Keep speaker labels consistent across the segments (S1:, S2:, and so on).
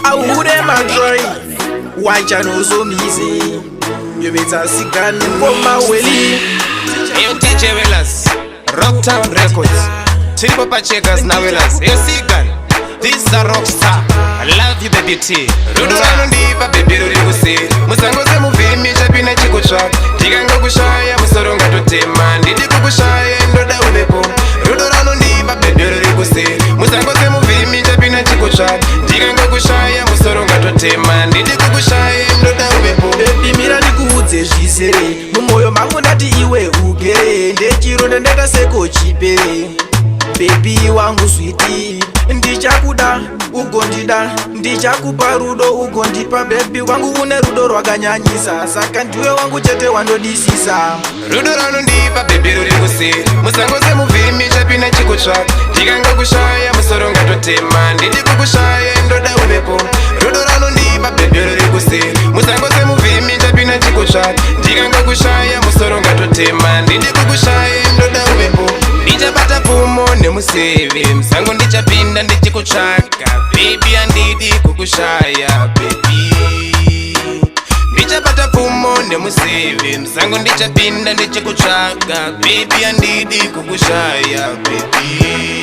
S1: Ahure madroy wachanozomize yovetsasikani ngoma weli.
S2: Yo DJ Wellers, Rocktown Records, Tiripo Pachekas na Wellers. Yo Sigan, this is a rockstar. I love you, baby T. Rudo ranondipa baby ruri kuseri. Musango semuvhimi chapina chikutsvaka. Ndikangokushaya musoro ngatotema. Ndidi kukushaya ndoda uvepo. Rudo ranondipa baby ruri kuseri. Musango semuvhimi chapina chikutsvaka. Ndikangokushaya musoro ngatotema. Ndidi kukushaya ndoda uvepo.
S1: Baby, mira ndikuudze zvizere mumwoyo mangu, ndati iwe ugere ndechironda ndaita seko chipere. Baby wangu sweetie, ndichakuda ugondida, ndichakupa rudo ugondipa. Baby wangu, une rudo rwakanyanyisa, saka ndiwe wangu chete wandodisisa.
S2: Rudo ranondipa baby ruri kuseri. Musango semuvhimi chapina chikutsvaka. Ndikangokushaya musoro ngatotema. Ndidi kukushaya ndoda uvepo. Rudo ranondipa baby ruri kuseri. Musango semuvhimi chapina chikutsvaka. Ndikangokushaya musoro ngatotema. Ndidi kukushaya ndoda uvepo. Ndichabata pfumo nemuseve musango ndichapinda ndichikutsvaka. Baby, handidi kukushaya, baby. Ndichabata pfumo nemuseve musango ndichapinda ndichikutsvaka. Baby, handidi kukushaya, baby.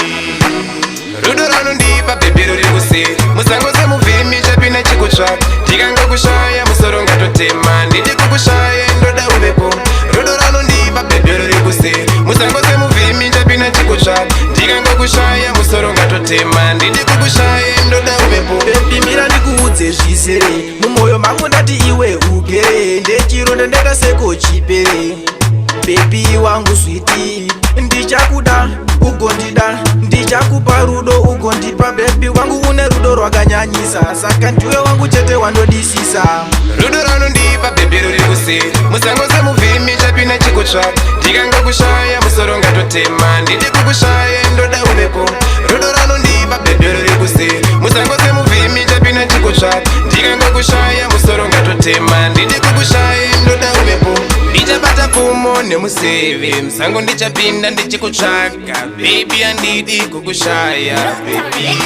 S2: Rudo ranondipa baby ruri kuseri. Musango semuvhimi chapina chikutsvaka. Ndikangokushaya musoro ngatotema. Ndidi kukushaya ndoda uvepo. Rudo ranondipa baby ruri kuseri. Musango semuvhimi chapina chikutsvaka. Ndikangokushaya musoro ngatotema. Ndidi kukushaya ndoda uvepo.
S1: Baby, mira ndikuudze zvizere mumwoyo mangu, ndati iwe ugere ndechironda ndaita seko chipere. Baby wangu sweetie, ndichakuda ugondida, ndichakupa rudo ugondipa. Baby wangu, une rudo rwakanyanyisa, saka ndiwe wangu chete wandodisisa.
S2: Rudo ranondipa baby ruri kuseri. Musango semuvhimi chapina chikutsvaka. Ndikangokushaya musoro ngatotema. Ndidi kukushaya ndoda uvepo. Rudo ranondipa baby ruri kuseri. Musango semuvhimi chapina chikutsvaka. Ndikangokushaya musoro ngatotema. Ndidi kukushaya ndoda uvepo. Ndichabata pfumo nemuseve musango ndichapinda ndichikutsvaka. Baby, handidi kukushaya, baby.